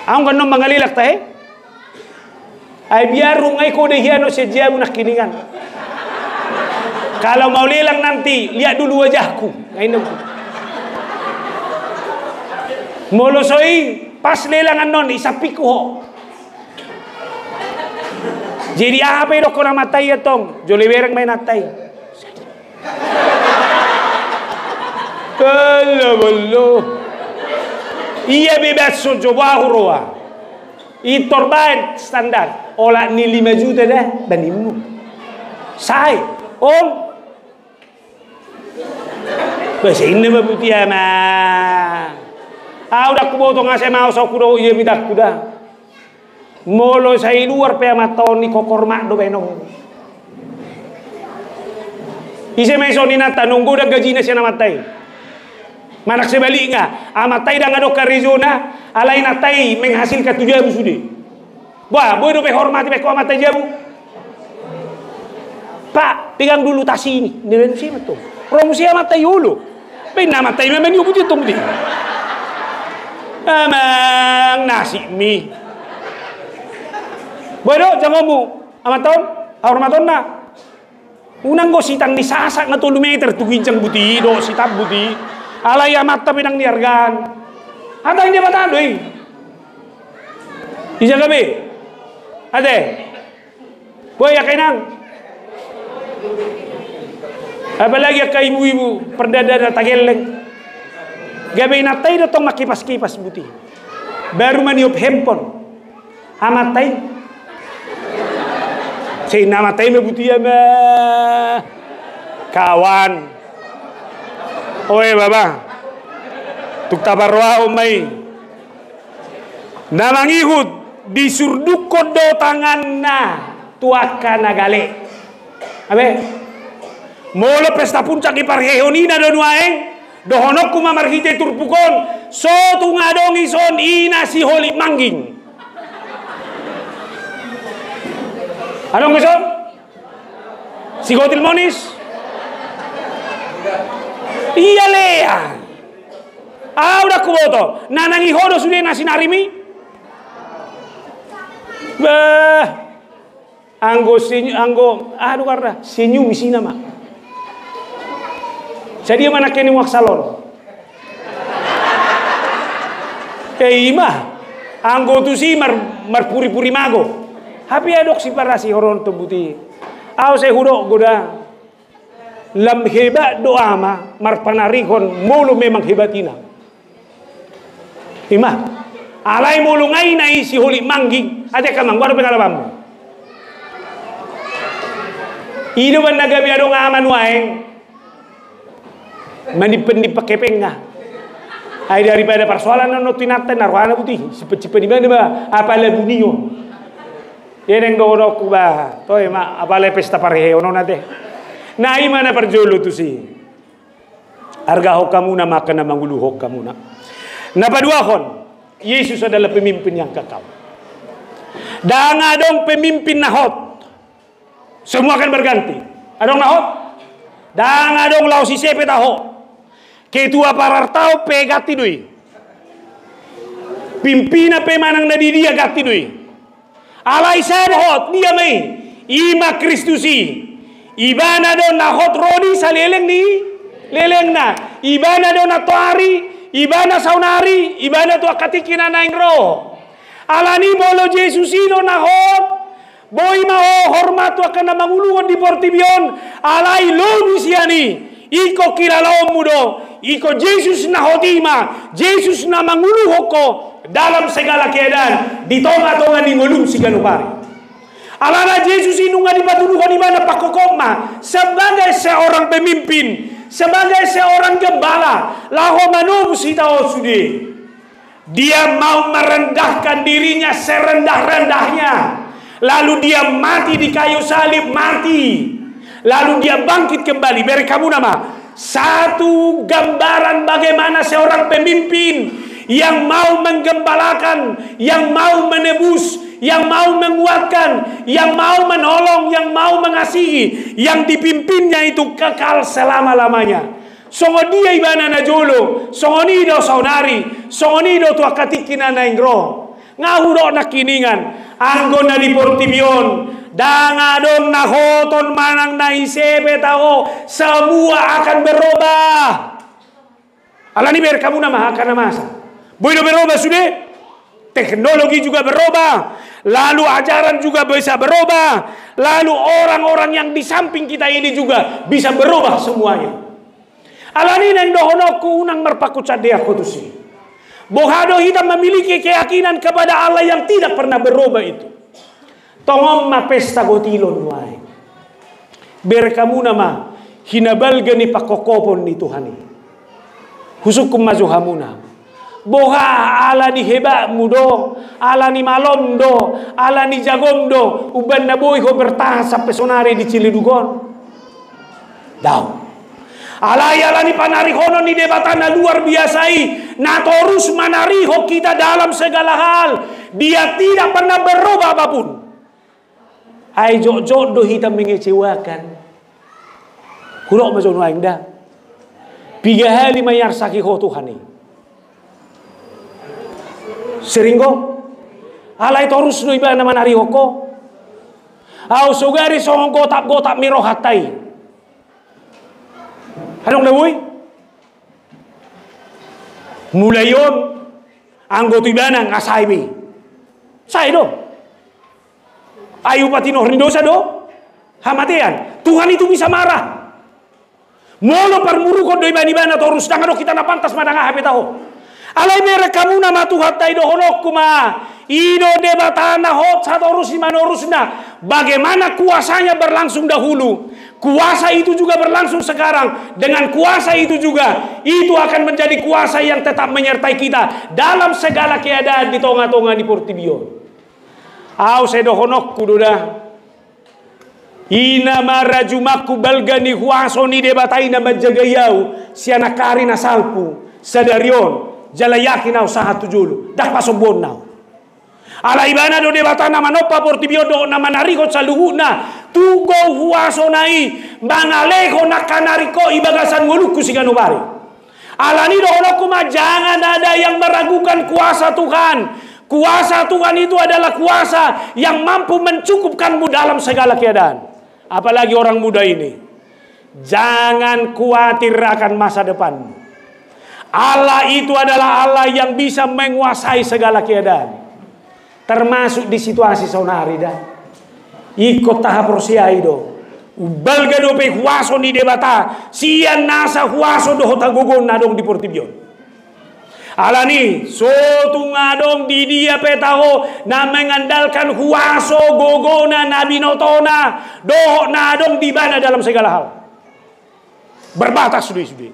Ahu nga annon mangalelak tahe. Ai biar unang i ho do hian sian jabu nangkiningan. Kalau mau lelang nanti, lihat dulu wajahku. Nga inna. Molo so i, pas lelang annon, isampingku ho. Jadi aha pe didokkon amanta i antong, jolo bereng ma inanta i. Ala ballo. Ia be baen so jo ba ahu roa. Intor baen standar. Olat ni lima juta da, baenmu. Sai. Om. Bah, sai inna ma buti ama. Ahu ndang huboto nga sai maos ahu do ia mitangku da. Molo sai luar pe amanta on, i kokor mak do baenon. Ise ma ison inanta, nunga godang gajina sian amanta i. Manang sebalikna, amanta i ndang adong karejona, alai inanta i menghasilkan tu jabu sude. Bah, boi dope hormati baen ho amanta i jabu. Pak, pegang dulu tas ini. Ninna baen muse ma antong. Ro muse amanta i olo. Baen amanta i ma maniop buti antong buti. Amang, nasib mi. Boi do, jangonmu. Amanta on, hormatonna. Unang do sitang ni sasak nga tolu meter tu ginjang buti, do sitang buti. Alai amanta pe ndang niargaan. Hata ni Debata do i. Dijaga be. Ate. Boi, angka inang. Apalagi angka ibu-ibu, pardadada tagaelleng. Gabe inanta i do tong mangkipas-kipas buti. Baru maniop handphone. Amanta i. Sai inna amanta i ma buti ama. Kawan. Oe, baba. Tung taparrohahon ma i. Na mangihut, disurdukkon do tanganna tu angka na gale. Abe. Molo pesta puncak diparhehon ina do nuaeng, dohononku ma marhite turpuk on, so tung adong ison ina si Holik Mangging. Adong ison? Si Gotil Monis? Ia lea. Au ndang huboto. Na nangi ho do sude na sinarim i? Bah. Anggo senyum, anggo, aduh, karna senyum isina ma. Jadi, mana kene muak salon? Eh, ima. Anggo tusi mar-, marpuri-puri mago. Hape adong siparasi horon tombut i. Au sai hudok goda. Lam hebat do ama marpanarihon molo memang hebat ina. Ima. Alai molo nga ina i si Holik Mangging, aja ka mangguar pengalamanmu. I do umbahen na gabe adong ama nuaeng. Manimpan-nimpan hepengna. Ai daripada parsoalan na nontu inanta na rohana buti. Simpan-simpan ibana ba apala bunio. Ia naeng dohononku ba, toe ma, apala pesta parhehon on ate. Na i ma na parjolo tusi. Argahon hamuna ma angka na manguluhon hamuna. Na paduahon, Yesus adalah pemimpin yang kekal. Ndang adong pemimpin na hot. Semua akan berganti. Adong na hot? Ndang adong. Laos ise pe taho. Ketua Pararta on pe ganti do i. Pimpinan pe manang na di dia ganti do i. Alai sada hot, dia ma i? Ima Kristus i. Ibana do na hot ro di saleleng ni lelengna. Ibana do nantoari, ibana saonari, ibana tu angka tingki na naeng ro. Alani molo Jesus i do na hot, boi ma ho hormat tu angka na manguluhon di portibi on, alai lobi sian i, ingkon kilalaonmu do, ingkon Jesus na hot i ma, Jesus na manguluhon ho dalam segala keadaan, di tonga-tonga ni ngolum siganup ari. Alana Jesus i nunga dipatuduhon ibana pangkopkop ma, sebagai seorang pemimpin, sebagai seorang gembala, laho manobus hita on sude. Dia mau merendahkan dirinya serendah-rendahnya. Lalu dia mati di kayu salib, mati. Lalu dia bangkit kembali. Bereng hamuna ma. Satu gambaran bagaimana seorang pemimpin yang mau menggembalakan, yang mau menebus, yang mau menguatkan, yang mau menolong, yang mau mengasihi, yang dipimpinnya itu kekal selama-lamanya. Songon dia ibana na jolo, songon i do saonari, songon i do tu angka tingki na naeng ro. Nga hudok nangkiningan, anggo na di portibi on, ndang adong na hot on manang na ise pe taho, semua akan berubah. Alani bereng hamuna ma angka na masa. Boi do berubah sude? Teknologi juga berubah, lalu ajaran juga bisa berubah, lalu orang-orang yang di samping kita ini juga bisa berubah semuanya. Alani naeng dohononku unang marpangkunsandea ho tusi. Boha do hita memiliki keyakinan kepada Allah yang tidak pernah berubah itu. Tongon ma pesta gotilon nuaeng. Bereng hamuna ma hinabalga ni pangkopkopon ni Tuhan i. Husungkun ma jo hamuna. Boha alani hebatmu do, alani malom do, alani jagom do, umbahen na boi ho bertahan sampe sonari di Ciledug on? Daong. Alai alani panarihonon ni Debata na luar biasa i, na torus manarihon hita dalam segala hal. Dia tidak pernah berubah apapun. Ai jotjot do hita mengecewakan. Hudok ma jo nuaeng da. Piga hali ma iarsaki ho Tuhan i? Sering do. Alai torus do ibana manarihon ho. Au sogari songon gotap-gotap ni rohanta i. Adong da boi? Mulai on, anggo tu ibana nga sae be. Sae do. Ai upa tinuhor ni dosa do hamatean. Tuhan itu bisa marah. Molo parmurukhon do ibana, ibana torus, ndang adong hita na pantas ma dang aha pe taho. Alai bereng hamuna ma Tuhanta i, dohononku ma, i do Debata na hot satorus i manorusna. Bagaimana kuasanya berlangsung dahulu, Kuasa itu juga berlangsung sekarang. Dengan kuasa itu juga, itu akan menjadi kuasa yang tetap menyertai kita dalam segala keadaan di tonga-tonga ni portibi on. Au sai dohononku do da. I ma rajumanku, balga ni huaso ni Debata i na manjagai au sian angka ari na salpu sadari on, jala yakin au sahat tu jolo, ndang pasombuon au. Ala Ibana do Debata na manompa portibi on dohot na manarihon saluhutna, tu gou huasona i mangalehon angka na ringkot i bagasan ngolungku siganup ari. Alani dohononku ma, jangan ada yang meragukan kuasa Tuhan. Kuasa Tuhan itu adalah kuasa yang mampu mencukupkanmu dalam segala keadaan. Apalagi orang muda ini. Jangan khawatir akan masa depanmu. Allah itu adalah Allah yang bisa menguasai segala keadaan. Termasuk di situasi saonari da. Ingkon tahaporseai do. Umbalga dope huaso ni Debata sian nasa huaso dohot hagogoon na adong di portibi on. Alani, so tung adong di dia pe taho na mengandalkan huaso gogona na binotona dohot na adong di ibana dalam segala hal. Berbatas do i sude.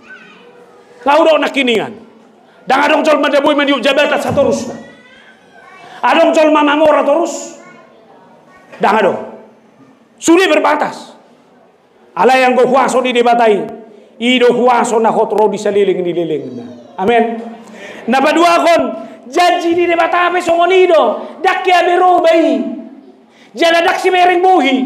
Laho dohot nangkiningan. Ndang adong jolma na boi manjou jabatan satorusna. Adong jolma mamora torus? Ndang adong. Sude berbatas. Alai anggo huaso ni Debata i, i do huaso na hot ro di saleleng ni lelengna. Amen. Na paduahon, janji ni Debata pe songon i do, ndang hea beroba i. Jala ndang sibereng bohi.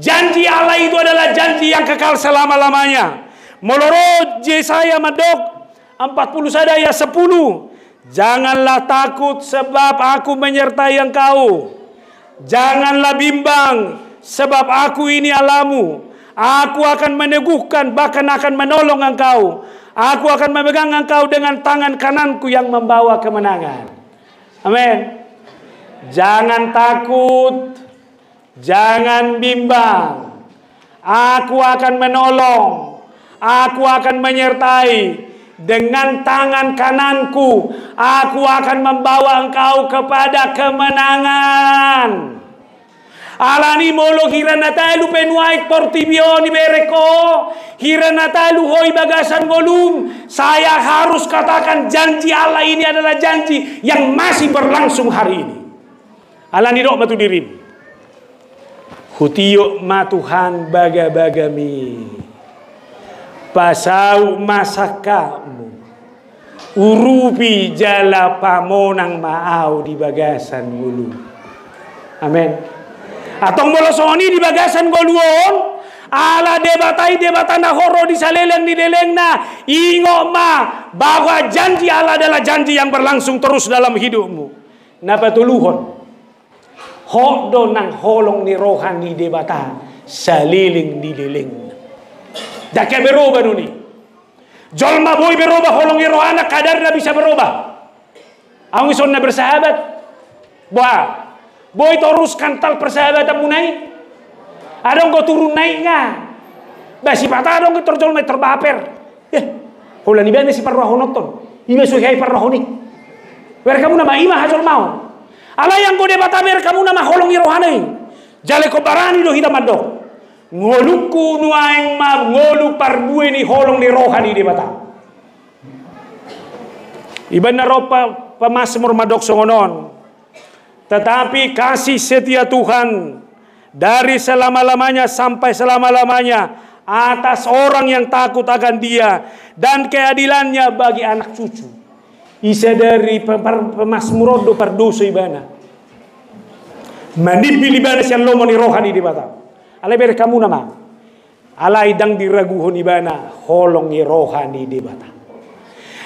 Janji Allah itu adalah janji yang kekal selama-lamanya. Molo ro Jesaya mandok, empat puluh sada ayat sepuluh, "Janganlah takut, sebab Aku menyertai engkau. Janganlah bimbang, sebab Aku ini Allahmu. Aku akan meneguhkan, bahkan akan menolong engkau. Aku akan memegang engkau dengan tangan kanan-Ku yang membawa kemenangan." Amin. Jangan takut, jangan bimbang. Aku akan menolong, Aku akan menyertai, dengan tangan kanan-Ku Aku akan membawa engkau kepada kemenangan. Alani molo hira na talu pe nuaeng portibi on ibereng ho, hira na talu ho i bagasan ngolum, saya harus katakan janji Allah ini adalah janji yang masih berlangsung hari ini. Alani dok ma tu dirim. Hutiop ma Tuhan bagabagami. Pasaut ma sangkapmu. Urupi jala pamonang ma ahu di bagasan ngolu. Amen. Antong molo songon i di bagasan ngolu on, ala Debata i Debata na hot ro di saleleng ni lelengna, ingot ma bahwa janji Allah adalah janji yang berlangsung terus dalam hidupmu. Na patoluhon, hot do nang holong ni roha ni Debata saleleng ni lelengna. Ndang hea beroba do i. Jolma boi beroba holong ni rohana, kadarna bisa beroba. Ahu dison na bersahabat. Boha, boi torus kental persahabatanmuna i? Adong do turun naikna. Ba sipata adong do tor jolma i tor baper. Eh, holan ibana siparrohahononton. I ma so hea i parrohahon i. Bereng hamu nama, i ma hajolmaon. Alai anggo Debata bereng hamu nama holong ni rohana i. Jala ingkon barani do hita mandok, ngolungku nuaeng ma ngolu parbue ni holong ni roha ni Debata. Ibana ro pa-, pemazmur mandok songon on. Tetapi kasih setia Tuhan dari selama-lamanya sampai selama-lamanya atas orang yang takut akan Dia, dan keadilan-Nya bagi anak cucu. Ise dari pe-, per-, pemazmur on do pardosa ibana. Manimbil ibana sian lomo ni roha ni Debata. Alai bereng hamu nama. Alai ndang diraguhon ibana holong ni roha ni Debata.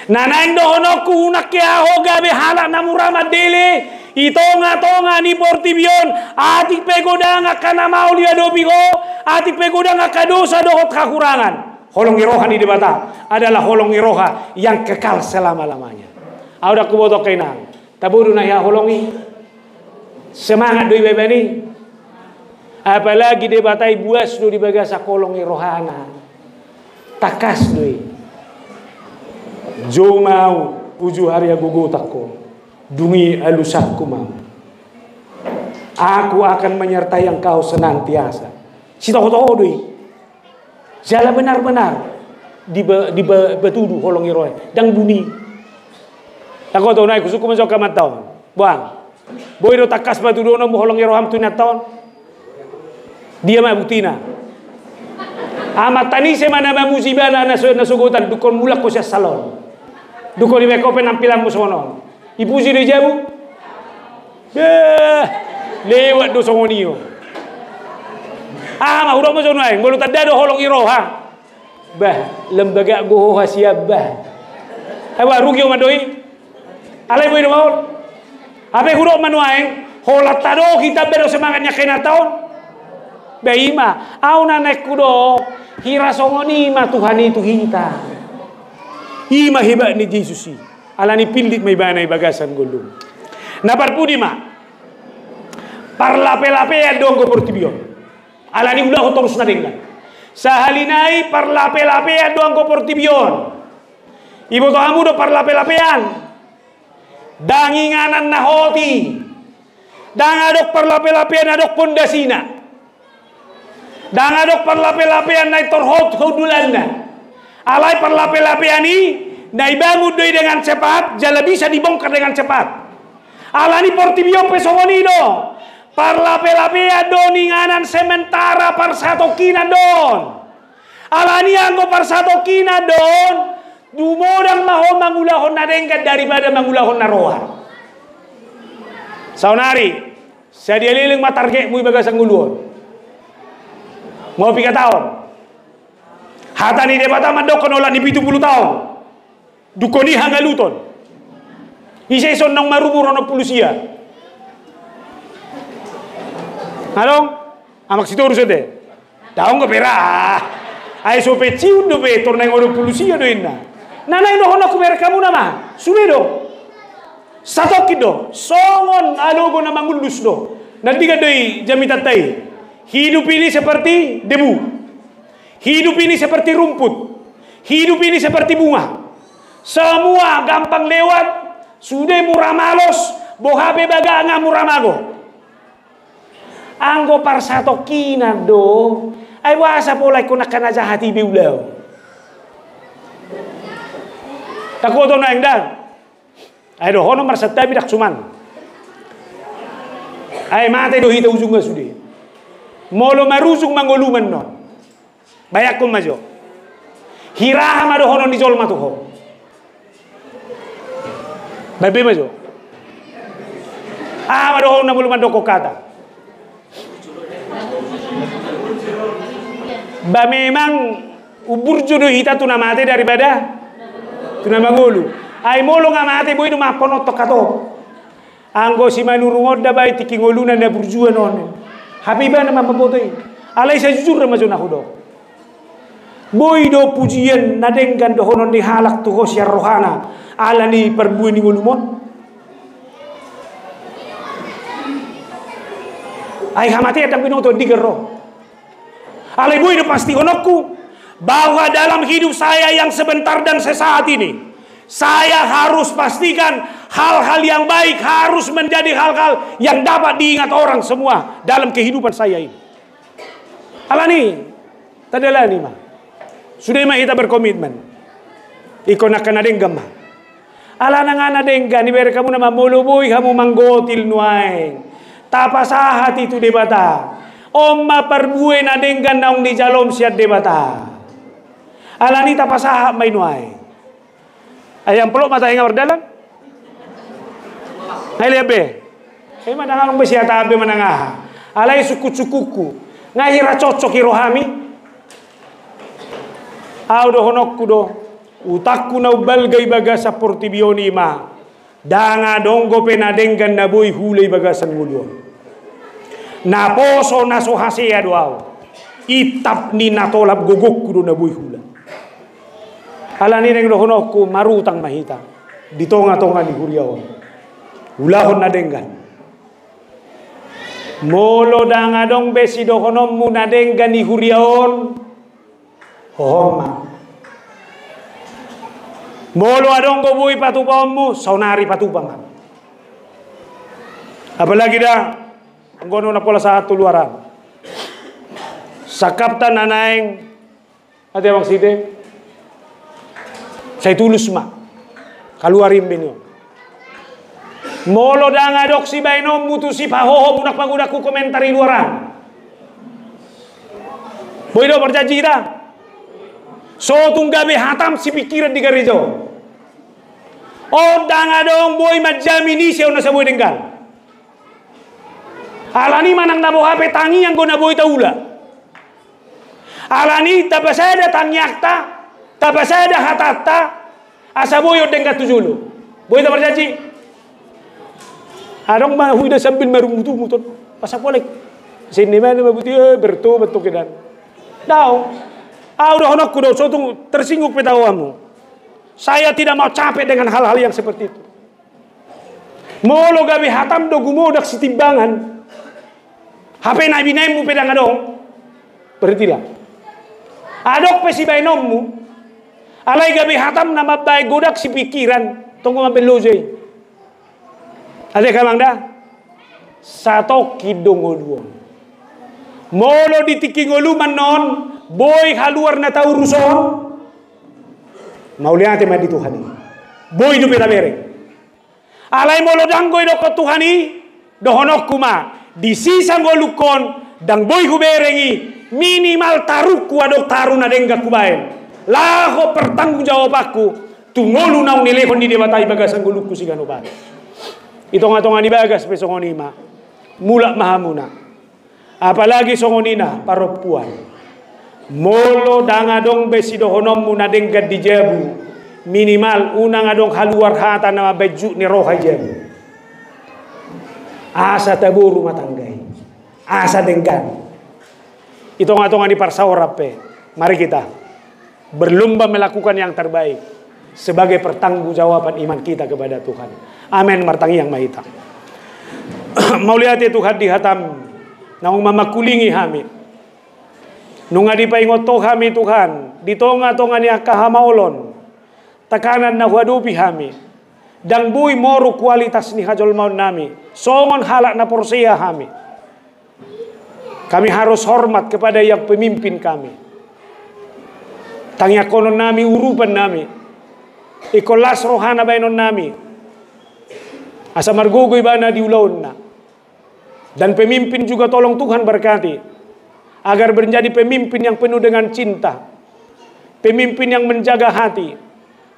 Na naeng dohononku, unang hea ho gabe halak na mura mandele i tonga-tonga ni portibi on, atik pe godang angka na maol diadopi ho, atik pe godang angka dosa dohot hahurangan. Holong ni roha ni Debata adalah holong ni roha yang kekal selama-lamanya. Ahu ndang huboto angka inang. Tabo do na hea holong i? Semangat do iba ibana i. Apalagi Debata i buas do di bagasan holong ni rohana. Tangkas do i. Jou ma ahu uju ari hagogotanku. Dung i alusanku ma ahu. Aku akan menyertai engkau senantiasa. Sitoho-toho do i. Jala benar-benar diba-, diba-, dipatudu holong ni roha i, ndang buni. Takoto nai, husungkun ma jo angka amanta on. Boan. Boi do tangkas patuduhononmu holong ni roham tu inanta on? Dia ma buktina? Amanta ni ise ma na mamuji ibana na so-, na sogot an, dungkon mulak ho sian salon. Dungkon dibaen ho penampilanmu songon on. Dipuji do i jabu? Bah, lewat do songon i on. Aha ma hudok ma jo nuaeng, molo tanda do holong ni roha. Bah, lam bagak do ho hasian bah. Ai bah, rugi ho ma do i. Alai boi do ma on. Hape hudok ma nuaeng, holan tadok hita bah do semangat ni angka inanta on. Bah i ma, au na naeng hudok, hira songon i ma Tuhan i tu hita. I ma hebat ni Jesus i. Alani pindit ma ibana i bagasan ngolum. Na parpudi ma. Parlape-lapean do anggo portibi on. Alani ulahon torus na denggan. Sahali nai parlape-lapean do anggo portibi on. Iboto hamu do parlape-lapean? Ndang inganan na hot i. Ndang adong parlape-lapean na adong pondasina. Ndang adong parlape-lapean na intor hot hundulanna. Alai parlape-lapean i na ibangun do i dengan cepat, jala bisa dibongkar dengan cepat. Alani portibi on pe songon i do. Parlape-lapean do on inganan sementara parsatongkinan do on. Alani anggo parsatongkinan do on, dumodang ma ho mangulahon na denggan daripada mangulahon na roa. Saonari, sadia leleng ma targetmu i bagasan ngolu on? Mau piga taon? Hata ni Debata mandokkon olat ni pitu pulu taon. Dungkon i hangaluton. Ise ison naung marumur onom pulu sia? Adong? Amak Sitorus ate. Daong ga pera. Ai so pensiun dope, tor naeng onom pulu sia do inna. Na naeng dohononku, bereng hamu nama. Sude do. Satongkin do. Songon alogo na mangullus do. Nandigan do i jamitanta i. Hidup ini seperti debu. Hidup ini seperti rumput. Hidup ini seperti bunga. Semua gampang lewat, sude mura malos, boha pe bagak nga mura mago. Anggo parsatongkinan do, ai boasa pola ingkon angka na jahat i be ulaon? Takuton aeng da. Ai dohonon marsantabi ndang suman. Ai mate do hita ujungna sude. Molo marujung ma ngolum annon. Bayangkon ma jo. Hira aha ma dohonon ni jolma tu ho? Baen be ma jo. Aha ma dohononna molo mandokkon hata? Ba memang umburju do hita tu na mate daripada tu na mangolu. Ai molo nga mate boi do ma panothon hatop. Anggo si Manurung on da baen tingki ngoluna na burjuan on. Hape ibana ma mamboto i. Alai sajujurna ma jo na hudok. Boi do pujian na denggan dohonon ni halak tu ho sian rohana ala ni parbue ni ngolum on? Ai hamatean ndang binoto andigan ro. Alai boi do pastihononku bahwa dalam hidup saya yang sebentar dan sesaat ini, saya harus pastikan hal-hal yang baik harus menjadi hal-hal yang dapat diingat orang semua dalam kehidupan saya ini. Alani, tadalani ma. Sude ma hita berkomitmen. Ingkon angka na denggan ma. Alana nga na denggan, ibereng hamu nama, molo boi hamu manggotil nuaeng, tapasahat i tu Debata. On ma parbue na denggan naung dijalom sian Debata. Alani tapasahat ma i nuaeng. Ai amplop ma tahe nga mardalan. Ai lean be. Ai manang adong be siata be manang aha. Alai sungkun-sungkunku, nga hira cocok i rohami? Au dohononku do, utangku na umbalga i bagasan portibi on i ma, ndang adong dope na denggan na boi huula i bagasan ngolu on. Naposo na so hasea do au. Intap ni na tolap gogongku do na boi huula. Alani naeng dohononku, marutang ma hita di tonga-tonga ni huria on. Ulahon na denggan. Molo ndang adong be sidohononmu na denggan i huria on, hohom ma. Molo adong do boi patupaonmu, saonari patupa ma. Apalagi da, anggo na pola sahat tu luar an. Sangkapta na naeng Ate abang site. Sai tulus ma. Kaluar imbe ni on. Molo ndang adong sibaenonmu tu sipahohom, unang pagodanghu komentar i luaran. Boi do parjanji hita. So tung gabe hatam sipingkiran di gareja on. On ndang adong boi manjamin ise on asa boi denggan. Alani manang na boha pe tangiang do na boi taula. Alani tapasada tangiangta, tapasada hatanta, asa boi on denggan tu jolo. Boi ta parjanji. Adong ma huida sambil marungutungut on. Pasak polek. Sini mana mabuti, eh, bertobat tu kedan. Dao. Au dohononku do, so tung tersinggung pe tau hamu. Saya tidak mau capek dengan hal-hal yang seperti itu. Molo gabe hatam do gumodang sitimbangan. Hape na binaenmu pe ndang adong. Berhentilah. Adong pe sibaenonmu. Alai gabe hatam na mambaen godang sipingkiran. Tonggo mambaen loja i. Ate abang da. Satongkin do ngolu on. Molo di tingki ngolu mannon. Boi haluar na taurus on. Mauliate ma di Tuhan i. Boi dope tabereng. Alai molo ndang do idokkon Tuhan i, dohononku ma, di sisa ngolungkon, ndang boi hubereng i, minimal tarungku adong taru na denggan hubaen. Laho pertanggungjawabanku, tu ngolu naung nilehon ni Debata i bagasan ngolungku siganup ari. I tongatonga ni bagas pe songon i ma. Mulak ma hamuna. Apalagi songon i na parompuan. Molo ndang adong be sidohononmu na denggan di jabu, minimal unang adong haluar hata na mambaen jut ni roha i jabu. Asa tabo rumah tangga i. Asa denggan. I tongatonga ni parsaoran pe. Mari kita berlomba melakukan yang terbaik sebagai pertanggungjawaban iman kita kepada Tuhan. Amen. Martangiang ma hita. Mauliate Tuhan di hatam naung mamangkulingi hami. Nunga dipaingot Ho hami Tuhan di tongatonga ni angka hamaolon, tekanan na huadopi hami. Ndang boi moru kualitas ni hajolmaonnami songon halak na porsea hami. Kami harus hormat kepada yang pemimpin kami. Tangiangkononnami, urupannami. Ingkon las rohana baenonnami. Asa margogo ibana di ulaonna. Dan pemimpin juga tolong Tuhan berkati. Agar menjadi pemimpin yang penuh dengan cinta. Pemimpin yang menjaga hati.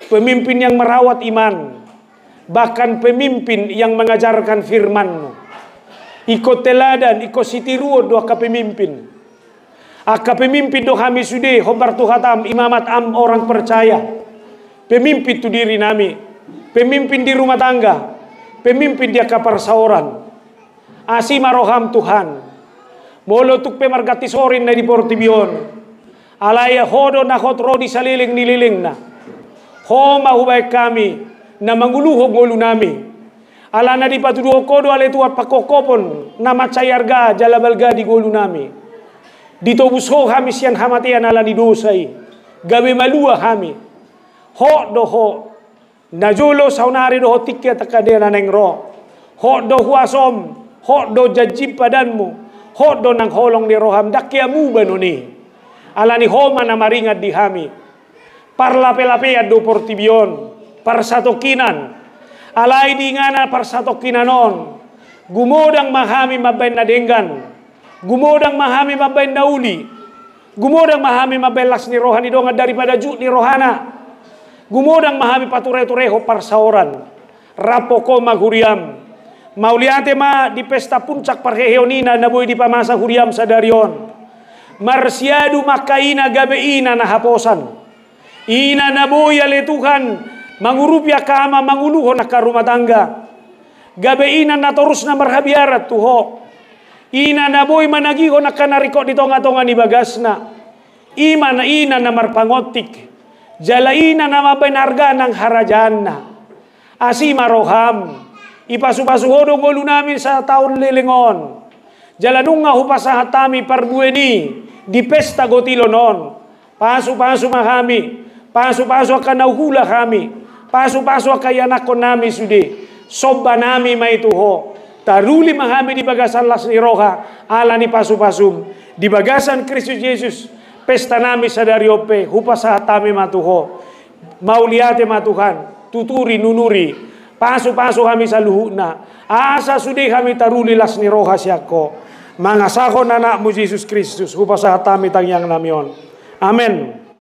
Pemimpin yang merawat iman. Bahkan pemimpin yang mengajarkan firman-Mu. Ingkon teladan, ingkon sitiruon do angka pemimpin. Angka pemimpin do hami sude, hombar tu hatam, imamat am orang percaya. Pemimpin tu dirinami. Pemimpin di rumah tangga. Pemimpin di angka parsaoran. Asi ma roham Tuhan. Molo tung pe marganti sorin na di portibi on. Alai Ho do na hot ro di saleleng ni lelengna. Ho ma hubaen hami na manguluhon ngolunami. Alana dipatuduhon Ho do ale Tuhan pangkophopon na mansai arga jala balga di ngolunami. Ditobus Ho hami sian hamatean ala ni dosa i. Gabe malua hami. Hot do Ho. Na jolo saonari dohot tingki angka na naeng ro. Hot do huasom, hot do janjim padanmu, hot do nang holong ni roham, ndang hea muba non i. Alani Ho ma na maringan di hami. Parlapelapean do portibi on, parsatongkinan. Alai di ingana parsatongkinan on, gumodang ma hami mambaen na denggan. Gumodang ma hami mambaen na uli. Gumodang ma hami mambaen las ni roha ni dongan daripada jut ni rohana. Gumodang ma hami patureturehon parsaoran. Rap Ho ma huriam. Mauliate ma di pesta puncak parheheon i na boi dipamasa huriam sadari on. Marsiadu ma angka ina gabe ina na haposan. Ina na boi ale Tuhan mangurupi angka ama manguluhon angka rumah tangga. Gabe ina na torus na marhabiaran tu Ho. Ina na boi managihon angka na ringkot di tongatonga ni bagasna. I ma na ina na marpangontik. Jala ina na mambaen arga nang harajaanna. Asi ma roham. Ipasupasu Ho do ngolunami sataon leleng on. Jala nunga hupasahat hami parbue ni di pesta gotilon on. Pasupasu ma hami, pasupasu angka na huhula hami, pasupasu angka ianakkonnami sude, sombanami ma i tu Ho, taruli ma hami di bagasan las ni roha, ala ni pasupasum, di bagasan Kristus Jesus, Pesta nami sadari on pe hupasahat hami ma tu Ho. Mauliate ma Tuhan, tuturi nunuri, pasupasu hami saluhutna, asa sude hami taruli las ni roha sian Ho. Mangasahon Anakmu Jesus Kristus hupasahat hami tangiang nami on. Amen.